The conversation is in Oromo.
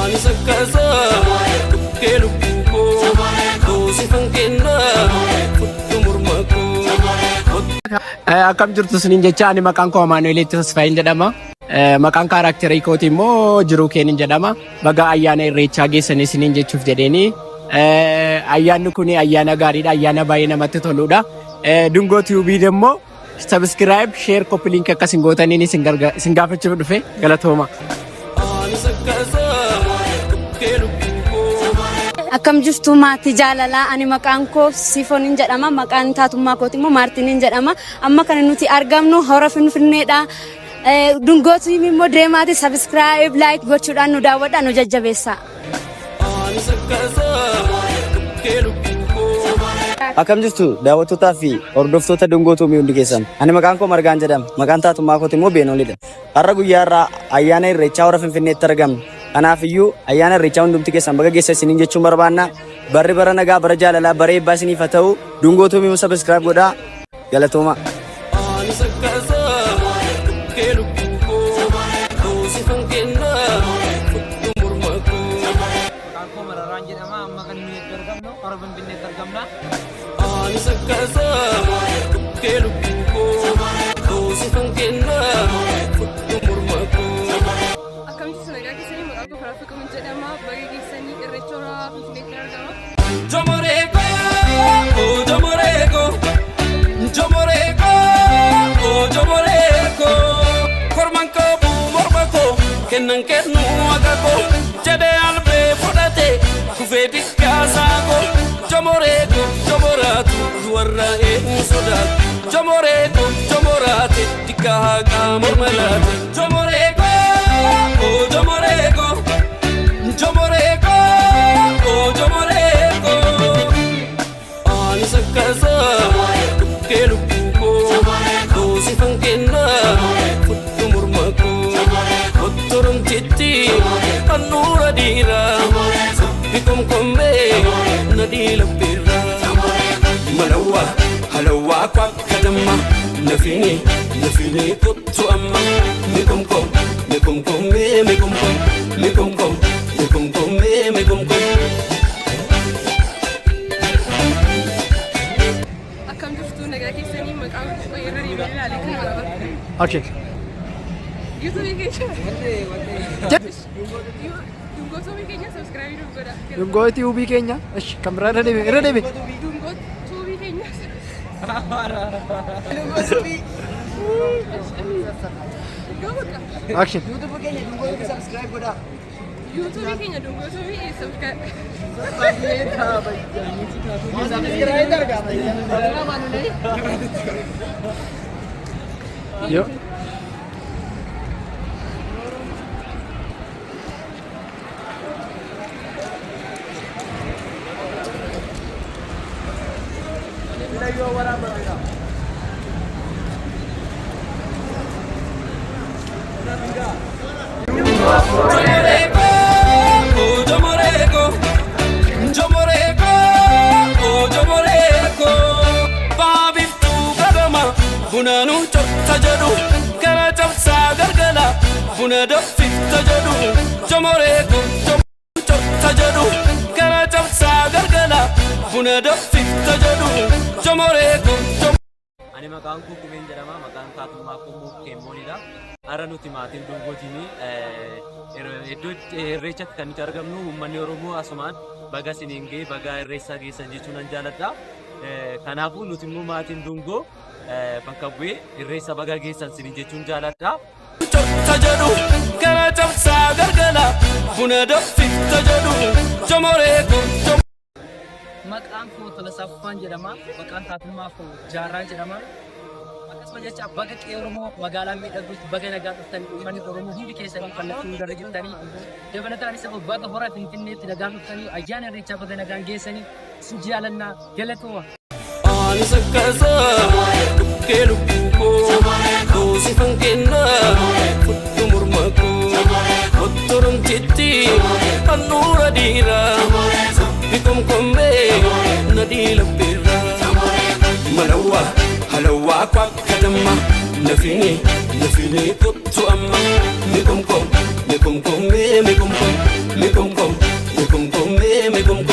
Anis akkasaa dhukkee lubbuu koo Koosifan kennaa fudhu morma koo. Akkam jirtu isiniin jecha, ani maqaan koo Amaanu'eel Tasfaayin jedhama. Maqaan kaaraakterii kootii immoo Jiruu Keenin jedhama. Baga ayyaana Irreechaa geessanii isiniin jechuuf jedheeni. Ayyaanni kun ayyaana gaariidha. Ayyaana baay'ee namatti toludha. Dungoo Tiyuubii immoo subscribe, share, copy link akkas hin gootaniin isin gaafachuuf dhufe, galatooma. Anis akkasaa dhukkee lubbuu koo. Akkam jirtu maatii jaalalaa? Ani maqaan koo Sifooniin jedhama. Maqaan taatummaa kooti immoo Maartiniin jedhama. Amma kan nuti argamnu hora Finfinneedha. Dungoo Tiyuubii immoo deemaati subscribe, like gochuudhaan nu daawwadha, nu jajjabeessa. Anis akkasaa dhukkee lubbuu koo. Akkam jirtu daawwattootaa fi hordoftoota Dungoo Tuumii hundi keessan? Ani maqaan koo Margaan jedhama. Maqaan taatummaa kooti immoo Beenoolidha. Har'a guyyaa irraa ayyaana Irreechaa hora Finfinneetti argamna. Kanaaf iyyuu ayyaana Irreechaa hundumti keessan baga geessa isiniin jechuun barbaanna. Barri bara nagaa, bara jaalalaa, bara eebbaa isiniif haa ta'u. Dungoo Tuumii subscribe godhaa. Galatooma. Anis akkasaa dhukkee lubbuu koo Koosifan kennaa fudhu morma koo. Maqaan koo Mararaan jedhama. Amma kan nuyi itti argamnu hora Finfinneetti argamna. Anis akkasaa dhukkee lubbuu koo Koosifan kennaa fudhu morma koo. Akkam jirtu, nagaa keessanii? Maqaan koo Karaa Fiqruun jedhama. Baga geessanii, Irreecha hora Finfinneetti argama. Jomoreko, oh jomoreko, jomoreko, oh jomoreko. Korman qabu morma koo, kennan kennu akka koo. Jedhee albee fudhate, kufee dikkaasaa koo. Jomoreko, jomoraatu, duwarra eenyu sodaatu? Jomoreko, jomoraate, dikkaa haqaa morma laate. Jomoreko, oh jomoreko, jomoreko, oh jomoreko. Anis akkasaa dhukkee lubbuu koo Koosifan kennaa fudhu morma koo. Ottoromtitti handhuura dhiiraa Sabbi komkommee nadhii labbeerraa. Malawaa halawaa kwakka damma nafini nafini kottu amma mi komkom mi komkommee mi komkom mi komkom mi komkommee mi komkom. Akkam jirtu, nagaa keessanii? Maqaan koo irra deebiin ilaalee kan barbaadu. Okay. Yuutuubii keenya. Dungoo Tuubii keenya subscribe nuuf godha. Dungoo Tiyuubii keenya. Ish, kan biraa irra deebi, irra deebi. Dungoo Tuubii keenya. Dungoo Tuubii. Iddoo bakka. Action. Yuutuubii keenya Dungoo Tuubii subscribe. Yo. Jomoreko, oh jomoreko, jomoreko, oh jomoreko. Baabiftuu kadhama buna nu cotta jedhu gara cabsaa gargala buna danfifta jedhu jomoreko cotta jedhu gara cabsaa gargala buna danfifta jedhu jomoreko. Ani maqaan koo Kumeen jedhama. Maqaan taatummaa koo immoo Keemmoonidha. Har'a nuti maatiin Dungootiin iddoo Irreechatti kan nuti argamnu. Uummanni Oromoo asumaan baga isiniin ga'e, baga Irreessaa geessan jechuun nan jaaladha. Kanaafuu nuti immoo maatiin Dungoo bakka bu'ee Irreessa baga geessan isiniin jechuun jaaladha. Cotta jedhu gara cabsaa gargala buna danfifta jedhu jomoreko. Maqaan koo Tolasaa Fufaan jedhama. Maqaan taatummaa koo Jaarraan jedhama. Akkasuma jecha baga qe'ee Oromoo magaalaa miidhagduutti baga nagaa dhuftan, uummanni Oromoo hundi keessanii kallattii hundarra jirtanii. Dabalataanis immoo baga hora Finfinneetti nagaan dhuftanii, ayyaana Irreechaa baga nagaan geessanii, isin jaalannaa, galatooma. Anis akkasaa dhukkee lubbuu koo Koosifan kennaa fudhu morma koo. Ottoromtitti handhuura dhiiraa Sabbi komkommee nadhii labbeerraa. Malawaa halawaa kwakka damma nafini nafini kottu amma mi komkom mi komkommee mi komkom mi kom. Mee mee gomkoo.